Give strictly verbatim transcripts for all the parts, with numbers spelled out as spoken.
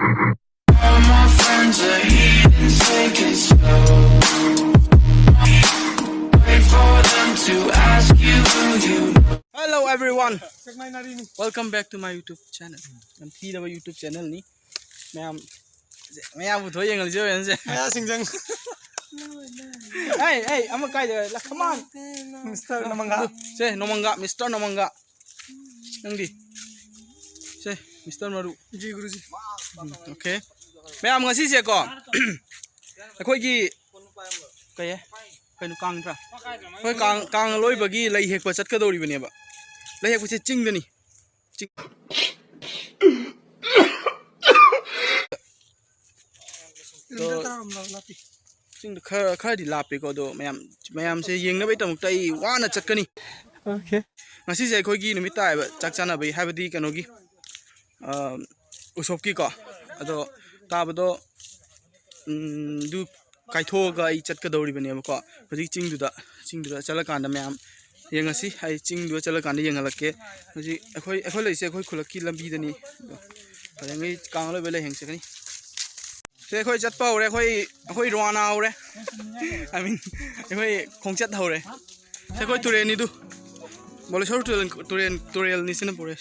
All my friends are heathens, take it slow. Wait for them to ask you who you know. Hello everyone, welcome back to my YouTube channel. ꯌꯥꯝ ꯊꯤꯔꯕ YouTube channelꯅꯤ꯫ ꯃꯌꯥꯝ, ꯃꯌꯥꯝ ꯄꯨꯊꯣꯛ ꯌꯦꯡꯍꯜꯂꯤꯁꯦ ꯑꯣꯏꯔꯦ ꯁꯦ꯫ ꯃꯌꯥꯁꯤꯡꯖꯪ꯫ ꯑꯩ, ꯑꯩ, ꯑꯃ ꯀꯥꯏꯗ? Come on. Mister ꯅꯣꯃꯪꯒꯥ꯫ Say, ꯅꯣꯃꯪꯒꯥ, Mister ꯅꯣꯃꯪꯒꯥ꯫ ꯅꯪꯗꯤ? ꯁꯦ, Mister ꯃꯔꯨ꯫ ꯖꯤ ꯒꯨꯔꯨꯖꯤ꯫ ꯎꯝ, okay꯫ ꯃꯌꯥꯝ ꯉꯁꯤꯁꯦꯀꯣ, ꯑꯩꯈꯣꯏꯒꯤ, ꯀꯩ, ꯀꯩꯅꯣ, ꯀꯥꯡ ꯅꯠꯇ꯭ꯔꯥ? ꯑꯩꯈꯣꯏ ꯀꯥꯡ, ꯀꯥꯡ ꯂꯣꯏꯕꯒꯤ ꯂꯩ ꯍꯦꯛꯄ ꯆꯠꯀꯗꯧꯔꯤꯕꯅꯦꯕ꯫ ꯂꯩ ꯍꯦꯛꯄꯁꯦ ꯆꯤꯡꯗꯅꯤ꯫ ꯆꯤꯡ-, ꯀꯤꯂꯣꯃꯤꯇꯔ ꯇꯔꯥꯃꯨꯛ ꯂꯥꯞꯄꯤ꯫ ꯆꯤꯡꯗ ꯈꯔ, ꯈꯔꯗꯤ ꯂꯥꯞꯄꯦꯀꯣ, ꯑꯗꯣ ꯃꯌꯥꯝ, ꯃꯌꯥꯝꯁꯦ ꯌꯦꯡꯅꯕꯒꯤꯗꯃꯛꯇ ꯑꯩ ꯋꯥꯅ ꯆꯠꯀꯅꯤ꯫ Okay꯫ ꯉꯁꯤꯁꯦ ꯑꯩꯈꯣꯏꯒꯤ ꯅꯨꯃꯤꯠ ꯇꯥꯏꯌꯦꯕ, ꯆꯥꯛ ꯆꯥꯅꯕꯒꯤ, ꯍꯥꯏꯕꯗꯤ ꯀꯩꯅꯣꯒꯤ, ꯑ, ꯎꯁꯣꯞꯀꯤꯀꯣ꯫ ꯑꯗꯣ ꯇꯥꯕꯗꯣ, ꯎꯝ, ꯑꯗꯨ ꯀꯥꯏꯊꯣꯛꯑꯒ ꯑꯩ ꯆꯠꯀꯗꯧꯔꯤꯕꯅꯦꯕꯀꯣ꯫ ꯍꯧꯖꯤꯛ ꯆꯤꯡꯗꯨꯗ, ꯆꯤꯡꯗꯨꯗ ꯆꯠꯂꯀꯥꯟꯗ ꯃꯌꯥꯝ ꯌꯦꯡꯉꯁꯤ꯫ ꯑꯩ ꯆꯤꯡꯗꯨꯗ ꯆꯠꯂꯀꯥꯟꯗ ꯌꯦꯡꯍꯜꯂꯛꯀꯦ꯫ ꯍꯧꯖꯤꯛ ꯑꯩꯈꯣꯏ, ꯑꯩꯈꯣꯏ ꯂꯩꯁꯦ ꯑꯩꯈꯣꯏ ꯈꯨꯂꯛꯀꯤ ꯂꯝꯕꯤꯗꯅꯤ꯫ ꯑꯗꯣ ꯍꯌꯦꯡꯉꯩ ꯀꯥꯡ ꯂꯣꯏꯕ ꯂꯩ ꯍꯦꯡ ꯆꯠꯀꯅꯤ꯫ ꯁꯦ, ꯑꯩꯈꯣꯏ ꯆꯠꯄ ꯍꯧꯔꯦ꯫ ꯑꯩꯈꯣꯏ, ꯑꯩꯈꯣꯏ ꯔꯣꯅꯥ ꯍꯧꯔꯦ꯫ I mean, ꯑꯩꯈꯣꯏ ꯈꯣꯡꯆꯠ ꯍꯧꯔꯦ꯫ ꯁꯦ, ꯑꯩꯈꯣꯏ ꯇꯨꯔꯦꯜꯅꯤꯗꯨ꯫ ꯕꯣꯂꯦꯁꯣꯔ ꯇꯨꯔꯦꯜ, ꯇꯨꯔꯦꯜ, ꯇꯨꯔꯦꯜꯅꯤ ꯁꯤꯅ ꯄꯨꯔꯦ꯫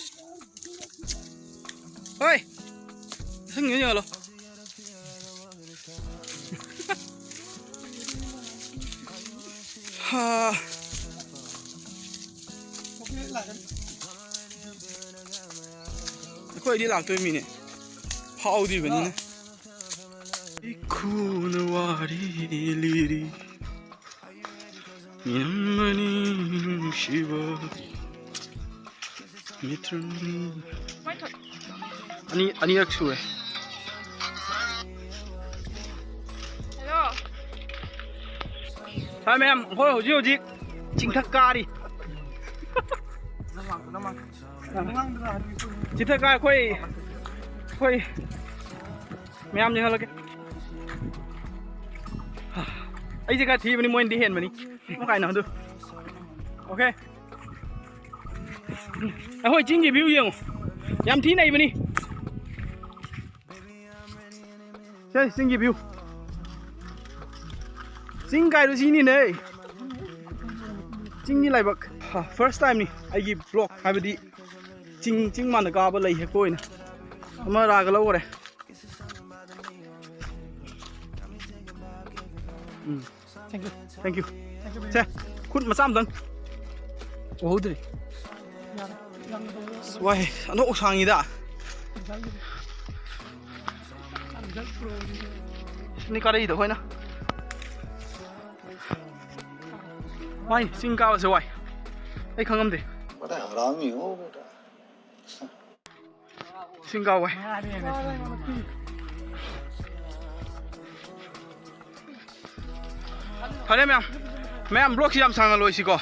ꯍꯣꯏ! ꯏꯁꯤꯡ ꯌꯦꯡꯍꯜꯂꯣ꯫ ꯍꯥ꯫ ꯑꯩꯈꯣꯏꯗꯤ ꯂꯥꯛꯇꯣꯏ ꯃꯤꯅꯦ꯫ ꯐꯥꯎꯗ꯭ꯔꯤꯕꯅꯤꯅ꯫ ꯏꯈꯨꯅ ꯋꯥꯔꯤ ꯂꯤꯔꯤ꯫ ꯃꯤꯅꯝꯕꯅꯤ ꯅꯨꯡꯁꯤꯕ ꯃꯤꯇ꯭ꯔꯪ꯫ ꯑꯅꯤ, ꯑꯅꯤꯔꯛ ꯁꯨꯔꯦ꯫ ꯍꯥꯏ ꯃꯌꯥꯝ, ꯑꯩꯈꯣꯏ ꯍꯧꯖꯤꯛ ꯍꯧꯖꯤꯛ ꯆꯤꯡꯊꯛ ꯀꯥꯔꯤ꯫ ꯆꯤꯡꯊꯛ ꯀꯥ ꯑꯩꯈꯣꯏ, ꯑꯩꯈꯣꯏ ꯃꯌꯥꯝ ꯌꯦꯡꯍꯜꯂꯛꯀꯦ꯫ ꯑꯩꯁꯦ ꯈꯔ ꯊꯤꯕꯅꯤ, ꯃꯣꯏꯅꯗꯤ ꯍꯦꯟꯕꯅꯤ꯫ ꯀꯃꯥꯏꯅ ꯑꯗꯨ? Okay꯫ ꯑꯩꯈꯣꯏ ꯆꯤꯡꯒꯤ view ꯌꯦꯡꯉꯨ꯫ ꯌꯥꯝ ꯊꯤ ꯅꯩꯕꯅꯤ꯫ ꯁꯦ, ꯆꯤꯡꯒꯤ view꯫ ꯆꯤꯡ ꯀꯥꯏꯔꯨꯁꯤꯅꯤꯅꯦ꯫ ꯆꯤꯡꯒꯤ ꯂꯥꯏꯕꯛ꯫ ꯐꯥꯔꯁ ꯇꯥꯏꯝꯅꯤ ꯑꯩꯒꯤ ꯕ꯭ꯂꯣꯛ, ꯍꯥꯏꯕꯗꯤ ꯆꯤꯡ, ꯆꯤꯡ ꯃꯥꯟꯗ ꯀꯥꯕ ꯂꯩ ꯍꯦꯛꯄ ꯑꯣꯏꯅ꯫ ꯑꯃ ꯔꯥꯒ ꯂꯧꯈꯔꯦ꯫ ꯎꯝ꯫ Thank you. Thank you. ꯁꯦ, ꯈꯨꯠ ꯃꯆꯥ ꯑꯝꯇꯪ꯫ ꯎꯍꯧꯗ꯭ꯔꯤ꯫ ꯑꯁ, ꯋꯥꯏ꯫ ꯑꯅꯧ ꯁꯥꯡꯉꯤꯗ꯫ ꯅꯤ ꯀꯥꯔꯛꯏꯗꯣ ꯑꯩꯈꯣꯏꯅ꯫ ꯋꯥꯏ, ꯆꯤꯡ ꯀꯥꯕꯁꯦ ꯋꯥꯏ꯫ ꯑꯩ ꯈꯪꯉꯝꯗꯦ꯫ बड़ा हरामी हो बेटा। ꯆꯤꯡ ꯀꯥꯎꯋꯦ꯫ ꯐꯔꯦ ꯃꯌꯥꯝ, ꯃꯌꯥꯝ ꯕ꯭ꯂꯣꯛꯁꯤ ꯌꯥꯝ ꯁꯥꯡꯍꯜꯂꯣꯏꯁꯤꯀꯣ꯫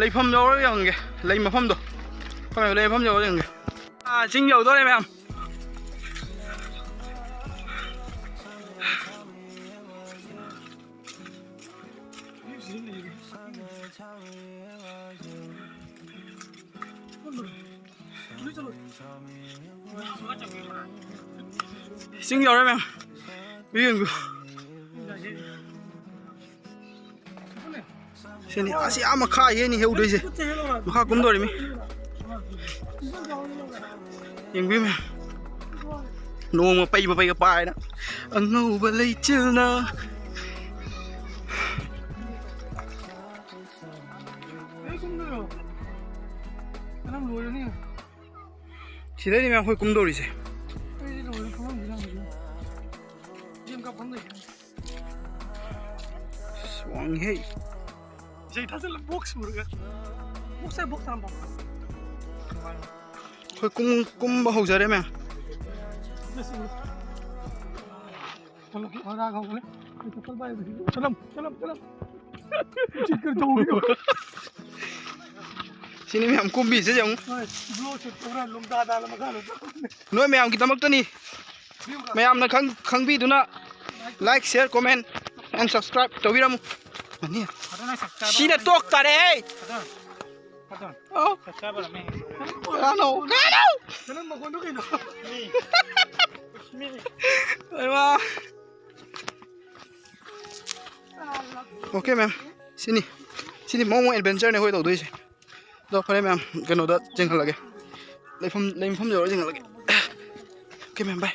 ꯂꯩꯐꯝ ꯌꯧꯔ ꯌꯦꯡꯒꯦ, ꯂꯩ ꯃꯐꯝꯗꯣ꯫ ꯍꯣꯏ, ꯂꯩ ꯃꯐꯝ ꯌꯧꯔ ꯌꯦꯡꯒꯦ꯫ ꯑꯥ, ꯆꯤꯡ ꯌꯧꯗꯣꯔꯦ ꯃꯌꯥꯝ꯫ ꯆꯤꯡ ꯌꯧꯔꯦ ꯃꯌꯥꯝ꯫ ꯌꯦꯡꯕꯤꯌꯨ꯫ ꯁꯤꯅꯤ, ꯑꯁꯤ ꯑꯥ ꯃꯈꯥ ꯍꯦꯅꯤ ꯍꯦꯛꯎꯗꯣꯏꯁꯦ꯫ ꯃꯈꯥ ꯀꯨꯝꯗꯣꯔꯤꯃꯤ꯫ ꯌꯦꯡꯕꯤꯌꯨ ꯃꯌꯥꯝ꯫ ꯅꯣꯡꯃ ꯄꯩ ꯃꯄꯩꯒ ꯄꯥꯏꯅ꯫ ꯑꯉꯧꯕ ꯂꯩꯆꯤꯜꯅ꯫ ꯁꯤꯗꯩꯅꯦ ꯃꯌꯥꯝ ꯑꯩꯈꯣꯏ ꯀꯨꯝꯗꯧꯔꯤꯁꯦ꯫ ꯑꯁ, ꯋꯥꯡꯉꯤꯍꯦ꯫ ꯏꯁꯩ ꯊꯥꯖꯤꯜꯂ ꯕꯣꯛꯁ ꯎꯔꯒ꯫ ꯕꯣꯛꯁ ꯍꯥꯏ ꯕꯣꯛꯁ ꯊꯥꯔꯝꯕ꯫ ꯑꯩꯈꯣꯏ ꯀꯨꯝ-, ꯀꯨꯝꯕ ꯍꯧꯖꯔꯦ ꯃꯌꯥꯝ꯫ ꯆꯠꯂꯝ, ꯆꯠꯂꯝ, ꯆꯠꯂꯝ꯫ ꯁꯤꯅꯤ ꯃꯌꯥꯝ ꯀꯨꯝꯕꯤꯁꯦ ꯌꯦꯡꯉꯨ꯫ ꯍꯣꯏ, ꯕ꯭ꯂꯣꯛꯁꯦ ꯄꯨꯔꯥ ꯂꯣꯡꯗꯥ ꯇꯥꯅ ꯃꯈꯥꯗ ꯆꯠꯂꯝꯃꯦ꯫ ꯅꯣꯏ ꯃꯌꯥꯝꯒꯤꯗꯃꯛꯇꯅꯤ꯫ ꯃꯌꯥꯝꯅ ꯈꯪ-, ꯈꯪꯕꯤꯗꯨꯅ like, share, comment and subscribe ꯇꯧꯕꯤꯔꯝꯃꯨ꯫ ꯑꯅꯤ꯫ ꯁꯤꯅ ꯇꯣꯛ ꯇꯥꯔꯦ꯫ ꯑꯧ꯫ ꯀꯅꯥꯅꯣ? ꯀꯅꯥꯅꯣ? ꯀꯔꯝꯕ ꯃꯈꯣꯟꯅꯣ ꯀꯩꯅꯣ? ꯑꯣꯀꯦ ꯃꯦꯝ, ꯁꯤꯅꯤ, ꯁꯤꯅꯤ ꯃꯑꯣꯡ ꯑꯃ ꯑꯦꯗꯚꯦꯟꯆꯔꯅꯦ ꯑꯩꯈꯣꯏ ꯇꯧꯗꯣꯏꯁꯦ꯫ ꯑꯗꯣ ꯐꯔꯦ ꯃꯦꯝ, ꯀꯩꯅꯣꯗ ꯆꯦꯟꯈꯠꯂꯒꯦ, ꯂꯩꯐꯝ, ꯂꯩꯐꯝ ꯌꯧꯔ ꯆꯦꯟꯈꯠꯂꯒꯦ꯫ ꯑꯣꯀꯦ ꯃꯦꯝ, ꯕꯥꯏ꯫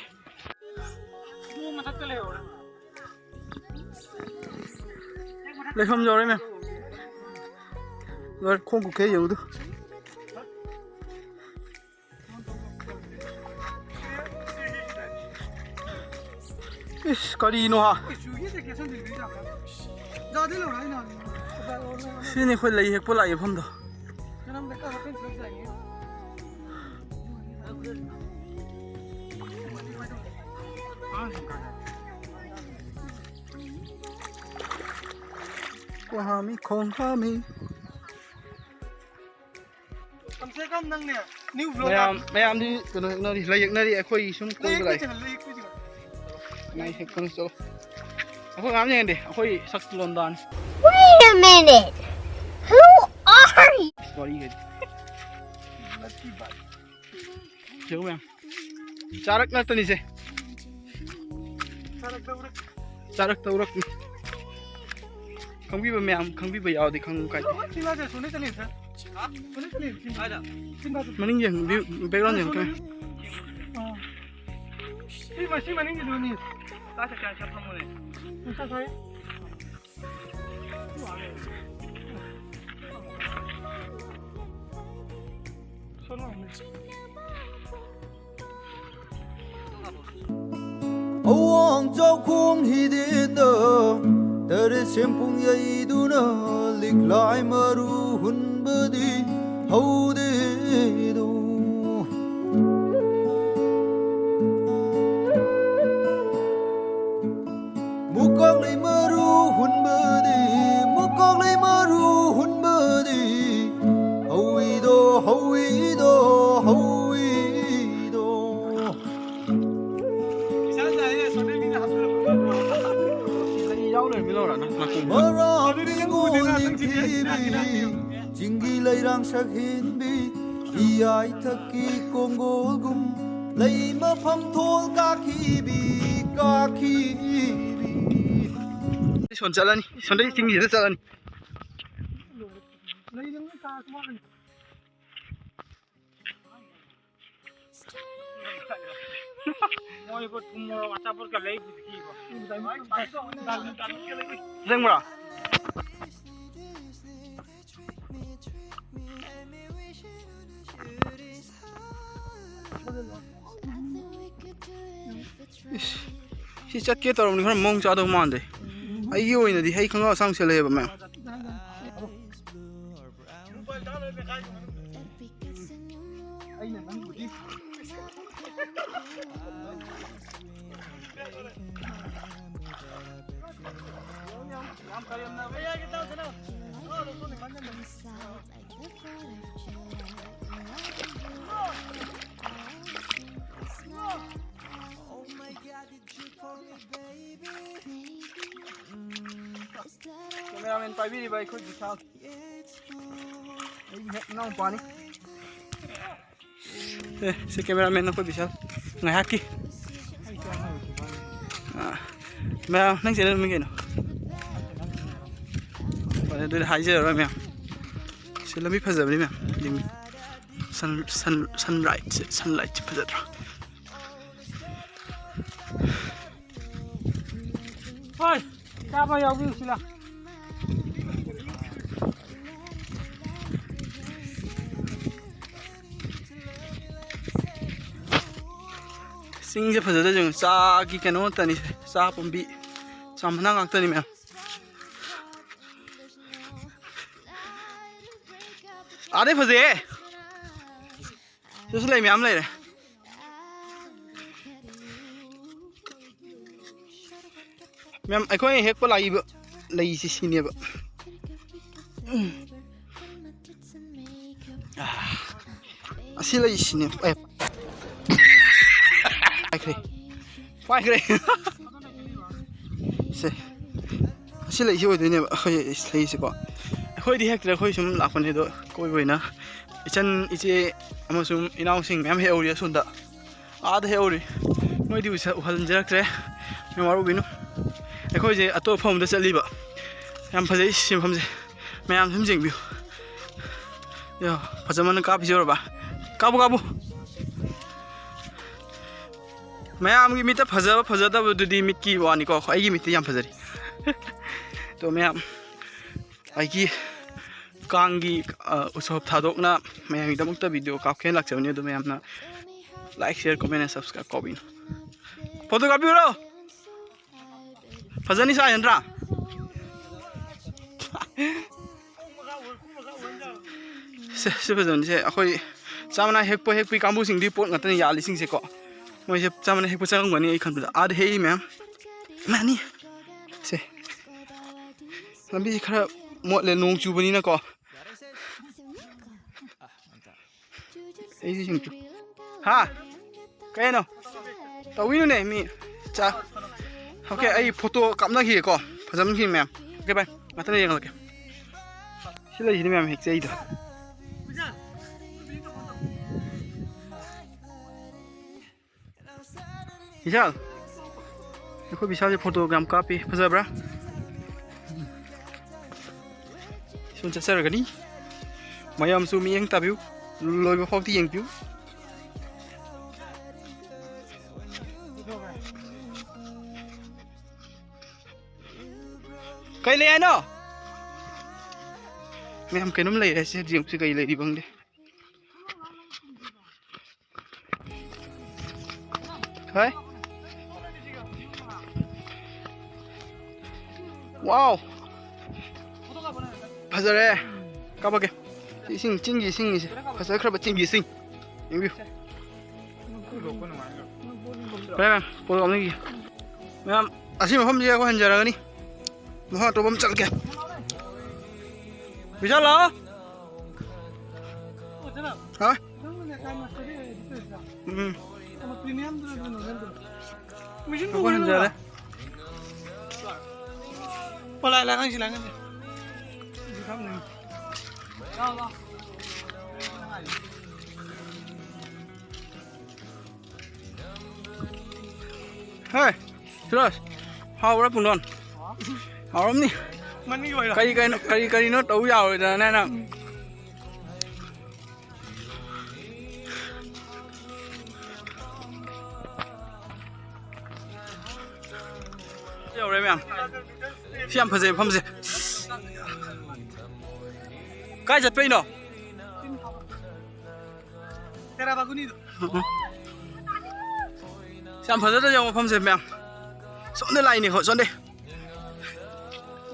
ꯂꯩꯐꯝ ꯌꯧꯔꯦ ꯃꯦꯝ꯫ ꯂꯣꯏꯔꯦ, ꯈꯣꯡ ꯀꯨꯞꯈꯩ ꯌꯦꯡꯉꯨꯗꯨ꯫ ꯏꯁ, ꯀꯔꯤꯅꯣ ꯍꯥ? ꯁꯤꯅꯤ ꯑꯩꯈꯣꯏ ꯂꯩ ꯍꯦꯛꯄ ꯂꯥꯛꯏ ꯃꯐꯝꯗꯣ꯫ ꯀꯣꯍꯥꯃꯤ ꯈꯣꯡꯍꯥꯃꯤ꯫ ꯀꯝ ꯁꯦ ꯀꯝ ꯅꯪꯅꯦ, new vlog ꯃꯌꯥꯝ, ꯃꯌꯥꯝꯗꯤ ꯀꯩꯅꯣ ꯌꯦꯛꯅꯔꯤ, ꯂꯩ ꯌꯦꯛꯅꯔꯤ, ꯑꯩꯈꯣꯏ ꯁꯨꯝ ꯀꯣꯏꯕ ꯂꯥꯛꯏ꯫ ꯂꯩ ꯌꯦꯛꯄ ꯆꯠꯂꯣ꯫ ꯂꯩ ꯌꯦꯛꯄꯅ ꯆꯠꯂꯣ꯫ ꯑꯩꯈꯣꯏ ꯉꯥꯝ ꯌꯦꯡꯗꯦ, ꯑꯩꯈꯣꯏ ꯁꯛ ꯂꯣꯟꯗꯥꯅꯤ꯫ Wait a minute. Who are you? ꯋꯥꯔꯤꯒꯗꯤ꯫ ꯌꯦꯡꯉꯨ ꯃꯌꯥꯝ꯫ ꯆꯥꯔꯛ ꯉꯥꯛꯇꯅꯤꯁꯦ꯫ ꯆꯥꯔꯛꯇ ꯎꯔꯛ꯫ ꯆꯥꯔꯛꯇ ꯎꯔꯛꯅꯤ꯫ ꯈꯪꯕꯤꯕ ꯃꯌꯥꯝ, ꯈꯪꯕꯤꯕ ꯌꯥꯎꯔꯗꯤ ꯈꯪꯉꯨ ꯀꯥꯏꯗꯦ꯫ ꯁꯤ ꯃꯥꯁꯦ ꯁꯣꯝꯗ ꯆꯠꯂꯤ, ꯁꯥꯔ꯫ ꯁꯣꯝꯗ ꯆꯠꯂꯤ, ꯁꯤ꯫ ꯀꯥꯏꯗ? ꯁꯤ ꯃꯥꯁꯦ꯫ ꯃꯅꯤꯡ ꯌꯦꯡ, view, background ꯌꯦꯡꯉꯨ ꯈꯔ꯫ ꯑꯥ꯫ ꯁꯤ ꯃ-, ꯁꯤ ꯃꯅꯤꯡꯒꯤꯗꯨꯅꯤ꯫ ꯀꯥꯏ ꯆꯠꯀꯦ ꯍꯥꯏ ꯆꯠꯐꯝ ꯑꯃꯅꯦ꯫ ꯅꯨꯡꯁꯥ ꯁꯥꯏ꯫ ꯑꯋꯥꯡ ꯆꯥꯎꯈꯣꯡ ꯍꯤꯗꯦꯟꯗ ꯇꯔꯦꯠ ꯁꯦꯝꯄꯨꯡ ꯌꯩꯗꯨꯅ ꯂꯤꯛꯂꯥꯏ ꯃꯔꯨ ꯍꯨꯟꯕꯗꯤ ꯍꯧꯗꯦꯗꯣ꯫ ꯃꯨꯀꯥꯛꯂꯩ ꯃꯔꯨ ꯍꯨꯟꯕꯗꯤ, ꯃꯨꯀꯥꯛꯂꯩ ꯃꯔꯨ ꯍꯨꯟꯕꯗꯤ ꯍꯧꯏꯗꯣ, ꯍꯧꯏꯗꯣ, ꯍꯧꯏꯗꯣ꯫ ꯃꯔꯥꯝ ꯅꯤꯉꯣꯜ ꯅꯤꯡꯊꯤꯕꯤ, ꯆꯤꯡꯒꯤ ꯂꯩꯔꯥꯡ ꯁꯛꯍꯦꯟꯕꯤ, ꯏꯌꯥꯏ ꯊꯛꯀꯤ ꯀꯣꯡꯒꯣꯜꯒꯨꯝ ꯂꯩ ꯃꯐꯝ ꯊꯣꯜ ꯀꯥꯈꯤꯕꯤ, ꯀꯥꯈꯤꯕꯤ꯫ ꯁꯣꯟ ꯆꯠꯂꯅꯤ, ꯁꯣꯟꯗꯩ ꯆꯤꯡꯁꯤꯗ ꯆꯠꯂꯅꯤ꯫ ꯃꯣꯏꯕꯨ ꯊꯨꯝ ꯃꯣꯔꯣꯛ ꯑꯆꯥꯄꯣꯠꯀ ꯂꯩꯕꯗꯨꯗꯤꯕꯣ꯫ ꯑꯁꯦꯡꯕ꯭ꯔꯣ? ꯏꯁ, ꯁꯤ ꯆꯠꯀꯦ ꯇꯧꯔꯕꯅꯤ, ꯈꯔ ꯃꯑꯣꯡ ꯆꯥꯗꯧ ꯃꯥꯟꯗꯦ꯫ ꯑꯩꯒꯤ ꯑꯣꯏꯅꯗꯤ ꯍꯩ ꯈꯪꯒꯥꯎ ꯑꯁꯥꯡ ꯁꯦꯠꯂꯛꯑꯦꯕ ꯃꯌꯥꯝ꯫ Cameraman ꯄꯥꯏꯕꯤꯔꯤꯕ ꯑꯩꯈꯣꯏ ꯕꯤꯁꯥꯜ꯫ ꯑꯩꯒꯤ ꯍꯦꯛ ꯏꯅꯥꯎꯄꯥꯅꯤ꯫ ꯑꯦ, ꯁꯤ cameraman ꯑꯩꯈꯣꯏ ꯕꯤꯁꯥꯜ꯫ ꯉꯥꯏꯍꯥꯛꯀꯤ꯫ ꯑꯥ, ꯃꯌꯥꯝ, ꯅꯪ channel ꯃꯃꯤꯡ ꯀꯩꯅꯣ? ꯐꯔꯦ, ꯑꯗꯨꯗꯤ ꯍꯥꯏꯖꯔꯔꯣꯏ ꯃꯌꯥꯝ꯫ ꯁꯤ ꯂꯝꯕꯤ ꯐꯖꯕꯅꯤ ꯃꯌꯥꯝ꯫ ꯌꯦꯡꯕꯤ-, sun, sun, sunrise ꯁꯦ, sunlight ꯁꯦ ꯐꯖꯗ꯭ꯔꯣ? ꯍꯣꯏ, ꯆꯥꯕ ꯌꯥꯎꯕꯤꯔꯨꯁꯤ ꯂꯥꯎ꯫ ꯆꯤꯡꯁꯦ ꯐꯖꯗ꯭ꯔꯥ ꯌꯦꯡꯉꯨ, ꯆꯥꯒꯤ ꯀꯩꯅꯣ ꯉꯥꯛꯇꯅꯤ, ꯆꯥ ꯄꯥꯝꯕꯤ, ꯆꯥ ꯃꯅꯥ ꯉꯥꯛꯇꯅꯤ ꯃꯌꯥꯝ꯫ ꯑꯥꯗꯩ ꯐꯖꯩꯍꯦ꯫ ꯁꯤꯁꯨ ꯂꯩ ꯃꯌꯥꯝ ꯂꯩꯔꯦ꯫ ꯃꯦꯝ, ꯑꯩꯈꯣꯏꯅ ꯍꯦꯛꯄ ꯂꯥꯛꯏꯕ ꯂꯩꯁꯤ ꯁꯤꯅꯦꯕ꯫ ꯑꯥ, ꯑꯁꯤ ꯂꯩꯁꯤꯅꯦ꯫ ꯑꯦ꯫ ꯄꯥꯏꯈ꯭ꯔꯦ꯫ ꯄꯥꯏꯈ꯭ꯔꯦ꯫ ꯁꯦ꯫ ꯑꯁꯤ ꯂꯩꯁꯤ ꯑꯣꯏꯗꯣꯏꯅꯦꯕ ꯑꯩꯈꯣꯏ ꯂꯩꯁꯤꯀꯣ꯫ ꯑꯩꯈꯣꯏꯗꯤ ꯍꯦꯛꯇ꯭ꯔꯦ, ꯑꯩꯈꯣꯏ ꯁꯨꯝ ꯂꯥꯛꯄꯅꯦ, ꯑꯗꯣ ꯀꯣꯏꯕ ꯑꯣꯏꯅ ꯏꯆꯟ, ꯏꯆꯦ ꯑꯃꯁꯨꯡ ꯏꯅꯥꯎꯁꯤꯡ ꯃꯌꯥꯝ ꯍꯦꯛꯍꯧꯔꯤ ꯑꯁꯣꯝꯗ꯫ ꯑꯥꯗ ꯍꯦꯛ ꯎꯔꯤ꯫ ꯅꯣꯏꯗꯤ ꯎꯁ-, ꯎꯍꯟꯖꯔꯛꯇ꯭ꯔꯦ꯫ ꯃꯌꯥꯝ ꯋꯥꯔꯧꯕꯤꯅꯨ꯫ ꯑꯩꯈꯣꯏꯁꯦ ꯑꯇꯣꯞꯄ ꯃꯐꯝꯗ ꯆꯠꯂꯤꯕ꯫ ꯌꯥꯝ ꯐꯖꯩ ꯁꯤ ꯃꯐꯝꯁꯦ꯫ ꯃꯌꯥꯝ ꯁꯨꯝ ꯌꯦꯡꯕꯤꯌꯨ꯫ ꯌꯥ, ꯐꯖꯃꯟꯅ ꯀꯥꯞꯄꯤꯁꯤ ꯎꯔꯕ? ꯀꯥꯞꯄꯨ, ꯀꯥꯞꯄꯨ꯫ ꯃꯌꯥꯝꯒꯤ ꯃꯤꯠꯇ ꯐꯖꯕ ꯐꯖꯗꯕꯗꯨꯗꯤ ꯃꯤꯠꯀꯤ ꯋꯥꯅꯤꯀꯣ꯫ ꯑꯩꯒꯤ ꯃꯤꯠꯇ ꯌꯥꯝ ꯐꯖꯔꯤ꯫ ꯑꯗꯣ ꯃꯌꯥꯝ ꯑꯩꯒꯤ ꯀꯥꯡꯒꯤ, ꯑ, ꯎꯁꯣꯞ ꯊꯥꯗꯣꯛꯅ ꯃꯌꯥꯝꯒꯤꯗꯃꯛꯇ video ꯀꯥꯞꯀꯦꯅ ꯂꯥꯛꯆꯕꯅꯤ꯫ ꯑꯗꯣ ꯃꯌꯥꯝꯅ like, share, comment and subscribe ꯀꯥꯎꯕꯤꯅꯨ꯫ Photo ꯀꯥꯞꯄꯤꯔꯣ꯫ ꯐꯖꯅꯤ ꯁꯥꯏ ꯅꯠꯇ꯭ꯔꯥ? ꯁꯦ, ꯁꯤ ꯐꯖꯕꯅꯤ꯫ ꯁꯦ, ꯑꯩꯈꯣꯏ ꯆꯥ ꯃꯅꯥ ꯍꯦꯛꯄ ꯍꯦꯛꯄꯤ ꯀꯥꯡꯕꯨꯁꯤꯡꯗꯤ ꯄꯣꯠ ꯉꯥꯛꯇꯅꯤ ꯌꯥꯜꯂꯤꯁꯤꯡꯁꯦꯀꯣ꯫ ꯃꯣꯏꯁꯦ ꯆꯥ ꯃꯅꯥ ꯍꯦꯛꯄ ꯆꯪꯉꯝꯒꯅꯤ ꯑꯩ ꯈꯟꯕꯗ꯫ ꯑꯥꯗ ꯍꯦꯛꯏ ꯃꯌꯥꯝ꯫ ꯃꯥꯅꯤ꯫ ꯁꯦ꯫ ꯂꯝꯕꯤꯁꯤ ꯈꯔ ꯃꯣꯠꯂꯦ, ꯅꯣꯡ ꯆꯨꯕꯅꯤꯅꯀꯣ꯫ ꯑꯩꯁꯨ ꯁꯤꯡ ꯆꯨ-, ꯍꯥ? ꯀꯩꯅꯣ? ꯇꯧꯕꯤꯅꯨꯅꯦ, ꯃꯤ ꯆꯥ-, OK, ꯑꯩ photo ꯀꯥꯞꯅꯈꯤꯒꯦꯀꯣ꯫ ꯐꯖꯕ ꯃꯌꯥꯝ꯫ OK, bye꯫ ꯃꯊꯪꯗ ꯌꯦꯡꯍꯜꯂꯛꯀꯦ꯫ ꯁꯤ ꯂꯩꯁꯤꯅꯤ ꯃꯌꯥꯝ ꯍꯦꯛꯆꯩꯗꯣ꯫ ꯕꯤꯁꯥꯜ, ꯑꯩꯈꯣꯏ ꯕꯤꯁꯥꯜꯁꯦ photo ꯌꯥꯝ ꯀꯥꯞꯄꯤ, ꯐꯖꯕ꯭ꯔꯥ? ꯁꯨꯝ ꯆꯠꯆꯔꯒꯅꯤ꯫ ꯃꯌꯥꯝꯁꯨ ꯃꯤꯠꯌꯦꯡ ꯇꯥꯕꯤꯌꯨ, ꯂꯣꯏꯕ ꯐꯥꯎꯗꯤ ꯌꯦꯡꯕꯤꯌꯨ꯫ ꯀꯩ ꯂꯩ ꯍꯥꯏꯅꯣ? ꯃꯌꯥꯝ ꯀꯩꯅꯣꯝ ꯂꯩꯔꯦ ꯁꯤ ꯌꯦꯡꯁꯤ ꯀꯩ ꯂꯩꯔꯤꯕ ꯈꯪꯗꯦ꯫ ꯍꯣꯏ꯫ Wow꯫ ꯐꯖꯔꯦ꯫ ꯀꯥꯞꯄꯛꯀꯦ꯫ ꯁꯤ ꯏꯁꯤꯡ, ꯆꯤꯡꯒꯤ ꯏꯁꯤꯡꯅꯤꯁꯦ꯫ ꯐꯖꯈ꯭ꯔꯕ ꯆꯤꯡꯒꯤ ꯏꯁꯤꯡ꯫ ꯌꯦꯡꯕꯤꯌꯨ꯫ ꯐꯔꯦ ꯃꯌꯥꯝ, ꯄꯣꯠ ꯀꯥꯞꯅꯈꯤꯒꯦ꯫ ꯃꯌꯥꯝ, ꯑꯁꯤ ꯃꯐꯝꯁꯤꯗ ꯑꯩꯈꯣꯏ ꯍꯟꯖꯔꯒꯅꯤ꯫ ꯃꯐꯝ ꯑꯇꯣꯞꯄ ꯑꯃ ꯆꯠꯂꯒꯦ꯫ ꯕꯤꯁꯥꯜ ꯂꯥꯛꯑꯣ꯫ ꯍꯥ? ꯎꯝ꯫ ꯑꯩꯈꯣꯏ ꯍꯟꯖꯔꯦ꯫ ꯑꯣ, ꯂꯥꯛꯑꯦ, ꯂꯥꯛꯑꯦ, ꯑꯉꯥꯡꯁꯤ ꯂꯥꯛꯑꯦ, ꯑꯉꯥꯡꯁꯤ꯫ ꯍꯣꯏ, ꯁꯨꯔꯖ, ꯍꯥꯎꯕ꯭ꯔꯥ ꯄꯨꯡꯗꯣꯟ? ꯍꯥꯎꯔꯝꯅꯤ꯫ ꯃꯅꯤꯡꯒꯤ ꯑꯣꯏꯔꯣ? ꯀꯔꯤ ꯀꯔꯤꯅꯣ, ꯀꯔꯤ ꯀꯔꯤꯅꯣ ꯇꯧ ꯌꯥꯔꯣꯏꯗꯅ ꯅꯪ? ꯌꯧꯔꯦ ꯃꯌꯥꯝ꯫ ꯁꯤ ꯌꯥꯝ ꯐꯖꯩ ꯃꯐꯝꯁꯦ꯫ ꯀꯥꯏ ꯆꯠꯄꯩꯅꯣ? ꯁꯤ ꯌꯥꯝ ꯐꯖꯗ꯭ꯔꯣ ꯌꯦꯡꯉꯣ ꯃꯐꯝꯁꯦ ꯃꯌꯥꯝ꯫ ꯁꯣꯝꯗ ꯂꯥꯛꯏꯅꯦ ꯍꯣ, ꯁꯣꯝꯗ꯫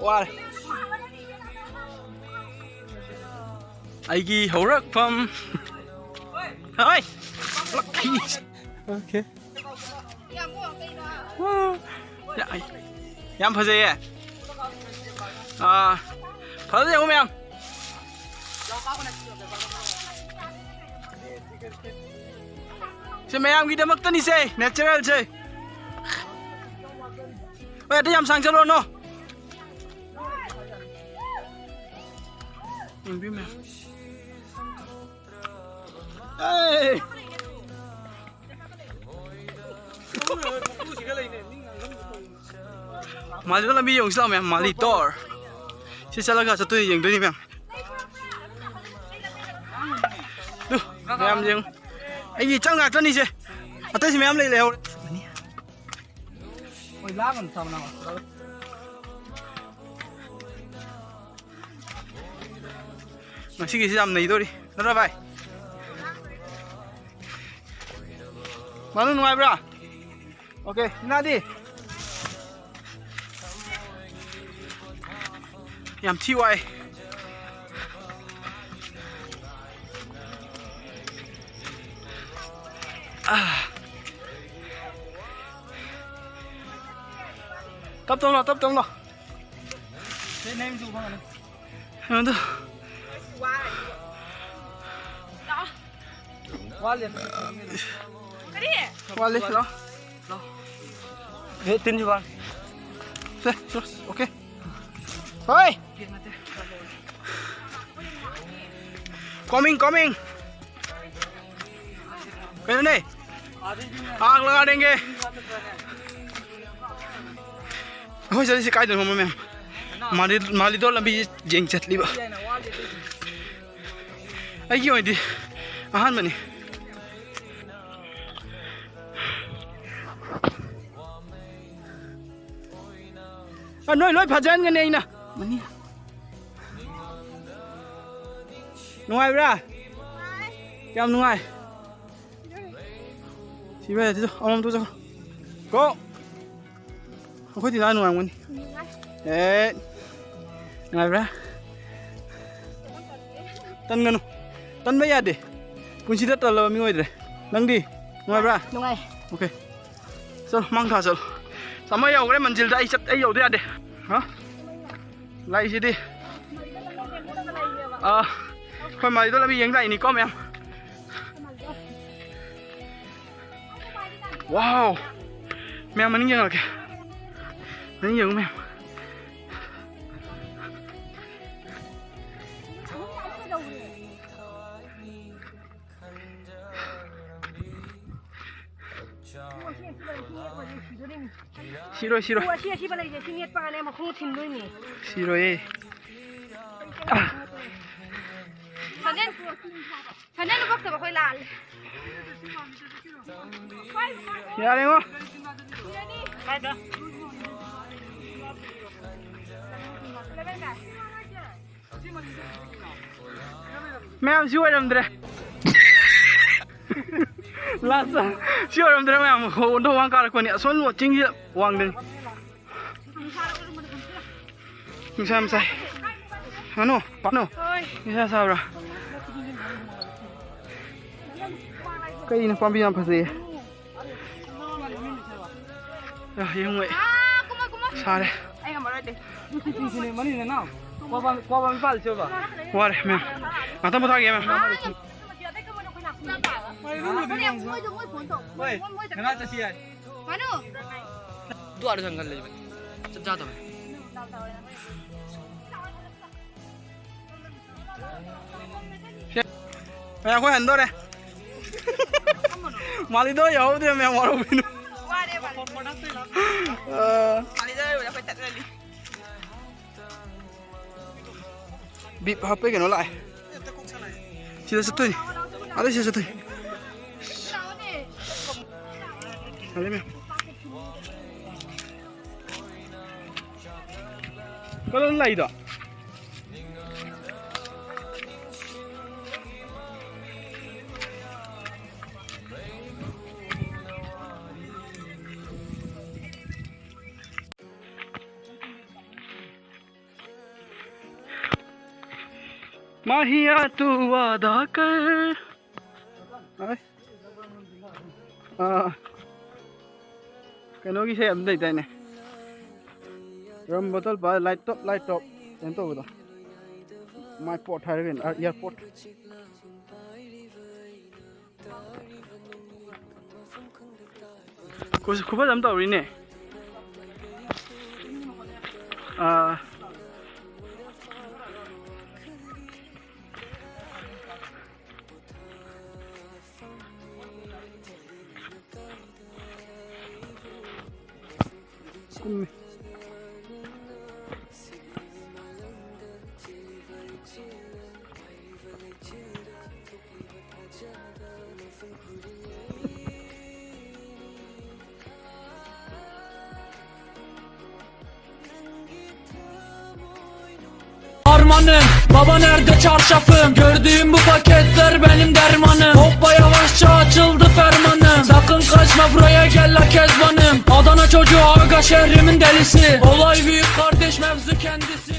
ꯋꯥꯔꯦ꯫ ꯑꯩꯒꯤ ꯍꯧꯔꯛꯐꯝ꯫ ꯍꯣꯏ꯫ Okay. ꯌꯥꯝ ꯐꯖꯩꯌꯦ꯫ ꯑꯥ, ꯐꯖꯅ ꯌꯦꯡꯉꯨ ꯃꯌꯥꯝ꯫ ꯁꯦ ꯃꯌꯥꯝꯒꯤꯗꯃꯛꯇꯅꯤ ꯁꯦ, natural ꯁꯦ꯫ ꯍꯣꯏ, ꯑꯇꯩ ꯌꯥꯝ ꯁꯥꯡ ꯆꯠꯂꯨꯔꯅꯨ꯫ ꯌꯦꯡꯕꯤꯌꯨ ꯃꯌꯥꯝ꯫ ꯑꯦ! ꯃꯥꯂꯤꯗ ꯂꯝꯕꯤ ꯌꯦꯡꯉꯨꯁꯤ ꯂꯥꯛꯑꯣ ꯃꯌꯥꯝ, ꯃꯥꯂꯤ ꯇꯣꯔ꯫ ꯁꯤ ꯆꯠꯂꯒ ꯆꯠꯇꯣꯏꯅꯤ, ꯌꯦꯡꯗꯣꯏꯅꯤ ꯃꯌꯥꯝ꯫ ꯇꯨ, ꯃꯌꯥꯝ ꯌꯦꯡꯉꯨ꯫ ꯑꯩꯒꯤ ꯏꯆꯪ ꯉꯥꯛꯇꯅꯤꯁꯦ꯫ ꯑꯇꯩꯁꯤ ꯃꯌꯥꯝ ꯂꯩ, ꯂꯩꯍꯧꯔꯦ꯫ ꯉꯁꯤꯒꯤꯁꯤ ꯌꯥꯝ ꯅꯩꯗꯣꯔꯤ, ꯅꯠꯇ꯭ꯔ ꯚꯥꯏ? ꯃꯥꯅꯨ, ꯅꯨꯡꯉꯥꯏꯕ꯭ꯔꯥ? Okay, ꯏꯅꯥꯗꯤ? ꯌꯥꯝ ꯊꯤ ꯋꯥꯏ꯫ ꯑꯥ꯫ ꯇꯞ ꯇꯞꯅ ꯂꯥꯎ, ꯇꯞ ꯇꯞꯅ ꯂꯥꯎ꯫ ꯀꯩꯅꯣꯗꯣ꯫ ꯋꯥꯠꯂꯤ꯫ ꯂꯥꯎ꯫ ꯁꯦ, ꯇꯤꯟꯁꯨ ꯋꯥꯠꯂꯤ꯫ ꯁꯦ, ꯁꯦ, okay꯫ ꯍꯣꯏ꯫ Coming, coming꯫ ꯀꯩꯅꯣꯅꯦ? आग लगा देंगे। ꯑꯩꯈꯣꯏ ꯆꯠꯂꯤꯁꯦ ꯀꯥꯏꯗꯅꯣ ꯈꯪꯕ꯭ꯔꯥ, ꯃꯦꯝ? ꯃꯥꯂꯤ-, ꯃꯥꯂꯤꯗꯣ ꯂꯝꯕꯤ ꯌꯦꯡ ꯆꯠꯂꯤꯕ꯫ ꯑꯩꯒꯤ ꯑꯣꯏꯅꯗꯤ ꯑꯍꯥꯟꯕꯅꯤ꯫ ꯑ, ꯅꯣꯏ ꯂꯣꯏ ꯐꯥꯖꯍꯟꯒꯅꯤ ꯑꯩꯅ꯫ ꯃꯅꯤ꯫ ꯅꯨꯡꯉꯥꯏꯕ꯭ꯔꯥ? ꯀꯌꯥꯝ ꯅꯨꯡꯉꯥꯏ? ꯁꯤ ꯚꯥꯏ, ꯑꯗꯨꯗꯣ ꯑꯃꯃꯝ ꯇꯧꯖꯈ꯭ꯔꯣ꯫ ꯀꯣ꯫ ꯑꯩꯈꯣꯏ ꯇꯤꯅꯥ ꯅꯨꯡꯉꯥꯏꯔꯝꯒꯅꯤ꯫ ꯅꯨꯡꯉꯥꯏ꯫ ꯑꯦ꯫ ꯅꯨꯡꯉꯥꯏꯕ꯭ꯔꯥ? ꯇꯟꯒꯅꯨ꯫ ꯇꯟꯕ ꯌꯥꯗꯦ꯫ ꯄꯨꯟꯁꯤꯗ ꯇꯜꯂꯕ ꯃꯤ ꯑꯣꯏꯗ꯭ꯔꯦ꯫ ꯅꯪꯗꯤ? ꯅꯨꯡꯉꯥꯏꯕ꯭ꯔꯥ? ꯅꯨꯡꯉꯥꯏ꯫ ꯑꯣꯀꯦ꯫ ꯆꯠꯂꯣ, ꯃꯥꯡ ꯊꯥ ꯆꯠꯂꯣ꯫ ꯑꯃ ꯌꯧꯈ꯭ꯔꯦ ꯃꯟꯖꯤꯜꯗ꯫ ꯑꯩ ꯆꯠ-, ꯑꯩ ꯌꯧꯗ ꯌꯥꯗꯦ꯫ ꯍꯥ? ꯂꯥꯛꯏꯁꯤꯗꯤ꯫ ꯑꯥ, ꯑꯩꯈꯣꯏ ꯃꯥꯂꯤꯗꯣ ꯂꯝꯕꯤ ꯌꯦꯡ ꯂꯥꯛꯏꯅꯤꯀꯣ, ꯃꯌꯥꯝ꯫ ꯋꯥꯎ! ꯃꯌꯥꯝ ꯃꯅꯤꯡ ꯌꯦꯡꯉꯛꯀꯦ꯫ ꯃꯅꯤꯡ ꯌꯦꯡꯉꯨ, ꯃꯌꯥꯝ꯫ ꯁꯤꯔꯣꯏ, ꯁꯤꯔꯣꯏ꯫ ꯎ ꯑꯁꯤ ꯑꯁꯤꯕ ꯂꯩꯁꯦ, ꯁꯤ ꯅꯦꯠꯄꯒꯅꯦ ꯃꯈꯣꯡ ꯊꯤꯟꯗꯣꯏꯅꯦ꯫ ꯁꯤꯔꯣꯏꯌꯦ꯫ ꯁꯟꯗꯦꯟ, ꯁꯟꯗꯦꯟ ꯂꯨꯄꯥꯛꯇꯕ ꯑꯩꯈꯣꯏ ꯂꯥꯜꯂꯦ꯫ ꯌꯥꯔꯦꯉꯣ꯫ ꯀꯥꯏꯗ? ꯃꯌꯥꯝ ꯁꯤ ꯑꯣꯏꯔꯝꯗ꯭ꯔꯦ꯫ ꯂꯥꯁ ꯁꯤ ꯑꯣꯏꯔꯝꯗ꯭ꯔꯦ ꯃꯌꯥꯝ꯫ ꯍꯣ, ꯑꯣꯟꯊꯣꯛ ꯋꯥꯡ ꯀꯥꯔꯛꯄꯅꯤ꯫ ꯑꯁꯣꯝ ꯆꯤꯡꯁꯤ ꯋꯥꯡꯗꯅꯤ꯫ ꯅꯨꯡꯁꯥ ꯌꯥꯝ ꯁꯥꯏ꯫ ꯍꯅꯨ, ꯄꯥꯅꯨ꯫ ꯍꯣꯏ꯫ ꯅꯨꯡꯁꯥ ꯁꯥꯕ꯭ꯔꯥ? ꯀꯩꯅꯣ ꯄꯥꯝꯕꯤ ꯌꯥꯝ ꯐꯖꯩꯌꯦ꯫ ꯑ, ꯌꯦꯡꯉꯨ ꯑꯩ꯫ ꯑꯥ, ꯀꯨꯝꯃꯣ, ꯀꯨꯝꯃꯣ꯫ ꯁꯥꯔꯦ꯫ ꯑꯩ ꯉꯝꯃꯔꯣꯏ ꯑꯇꯩ꯫ ꯁꯤꯅꯦ ꯃꯅꯤꯡꯗ ꯅꯥꯎ꯫ ꯀ꯭ꯋꯥ ꯄꯥꯝ-, ꯀ꯭ꯋꯥ ꯄꯥꯝꯕꯤ ꯄꯥꯜꯂ ꯆꯦꯜꯂꯨꯕ꯫ ꯋꯥꯔꯦ ꯃꯦꯝ꯫ ꯉꯥꯛꯇꯪ ꯄꯣꯊꯥꯒꯦ ꯃꯦꯝ꯫ ꯑꯥ, ꯃꯣꯏꯗꯣ ꯃꯣꯏ ꯐꯣꯟ ꯇꯧ꯫ ꯍꯣꯏ, ꯃꯣꯏ, ꯃꯣꯏ ꯉꯥꯏꯍꯥꯛ ꯆꯠꯁꯤ ꯌꯥꯏ꯫ ꯃꯅꯨ꯫ ꯑꯗꯨ ꯑꯥꯗ ꯆꯪꯈ꯭ꯔ ꯂꯩꯕ꯫ ꯆꯞ ꯆꯥꯗꯕꯅꯦ꯫ ꯑꯦ, ꯑꯩꯈꯣꯏ ꯍꯟꯗꯣꯔꯦ꯫ ꯃꯥꯂꯤꯗꯣ ꯌꯥꯎꯍꯧꯗ꯭ꯔꯦ ꯃꯌꯥꯝ, ꯋꯥꯔꯧꯕꯤꯅꯨ꯫ ꯋꯥꯔꯦ, ꯋꯥꯔꯦ꯫ ꯑ꯫ ꯃꯥꯂꯤꯗꯣ ꯂꯣꯏꯔꯦ, ꯑꯩꯈꯣꯏ ꯆꯠꯂꯅꯤ꯫ ꯕꯤꯞ ꯍꯥꯞꯄꯩ ꯀꯩꯅꯣ ꯂꯥꯛꯑꯦ꯫ ꯁꯤꯗ ꯆꯠꯇꯣꯏꯅꯤ꯫ ꯑꯗꯩ ꯁꯤꯗ ꯆꯠꯇꯣꯏꯅꯤ꯫ ꯉꯥꯏꯈꯣ ꯃꯌꯥꯝ꯫ ꯀꯔꯣꯝ ꯂꯥꯛꯏꯗꯣ? माहिया तू वादा कर। ꯑꯥ, ꯀꯩꯅꯣꯒꯤ ꯏꯁꯩ ꯑꯃ ꯂꯩꯗꯥꯏꯅꯦ? ꯔꯝ ꯕꯣꯇꯜ ꯄꯥꯏ, light up, light up, ꯀꯩꯅꯣ ꯇꯧꯕꯗꯣ꯫ My port ꯍꯥꯏꯔ ꯀꯩꯅꯣ? ꯑꯥ, airport꯫ ꯈꯨ-, ꯈꯨꯐꯖ ꯑꯃ ꯇꯧꯔꯤꯅꯦ꯫ ꯑꯥ꯫ ꯀꯨꯝꯃꯤ꯫ Harmanım, baba nerede çarşafım? Gördüğüm bu paketler benim dermanım. Hoppa yavaşça açıldı fermanım. Sakın kaçma buraya gel la kezbanım. Adana çocuğu aga şehrimin delisi. Olay büyük kardeş mevzu kendisi.